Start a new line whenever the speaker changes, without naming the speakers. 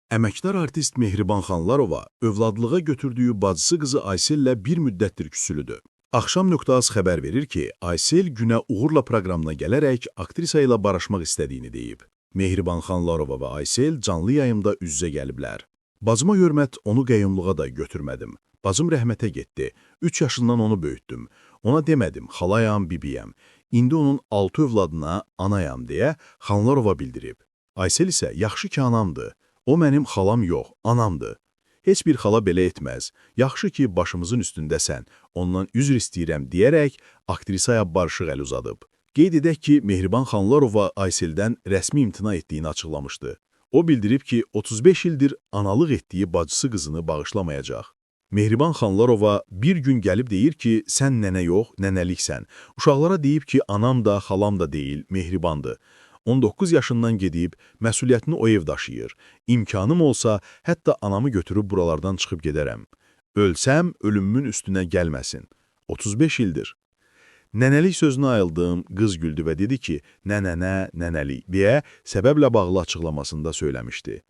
Əməkdar artist Mehriban Xanlarova övladlığa götürdüyü bacısı qızı Aysellə bir müddətdir küsülüdür. Axşam.az xəbər verir ki, Aysel Günə Uğurla proqramına gələrək aktrisa ilə barışmaq istədiyini deyib. Mehriban Xanlarova və Aysel canlı yayımda üz-üzə gəliblər. Bacıma hörmət, onu qəyyumluğa da götürmədim. Bacım rəhmətə getdi. 3 yaşından onu böyütdüm. Ona demədim, xalayam, bibiyəm. İndi onun 6 övladına anayam deyə Xanlarova bildirib. Aysel isə yaxşı ki anamdır. O mənim xalam yox, anamdır. Heç bir xala belə etməz. Yaxşı ki, başımızın üstündəsən, ondan üzr istəyirəm deyərək aktrisaya barışıq əl uzadıb. Qeyd edək ki, Mehriban Xanlarova Ayseldən rəsmi imtina etdiyini açıqlamışdı. O bildirib ki, 35 ildir analıq etdiyi bacısı qızını bağışlamayacaq. Mehriban Xanlarova bir gün gəlib deyir ki, sən nənə yox, nənəliksən. Uşaqlara deyib ki, anam da, xalam da deyil, mehribandır. 19 yaşından gedib, məsuliyyətini o ev daşıyır. İmkanım olsa, hətta anamı götürüb buralardan çıxıb gedərəm. Ölsəm, ölümümün üstünə gəlməsin. 35 ildir. Nənəlik sözünə ayıldığım qız güldü və dedi ki, nənənə, nənəlik deyə səbəblə bağlı açıqlamasında söyləmişdi.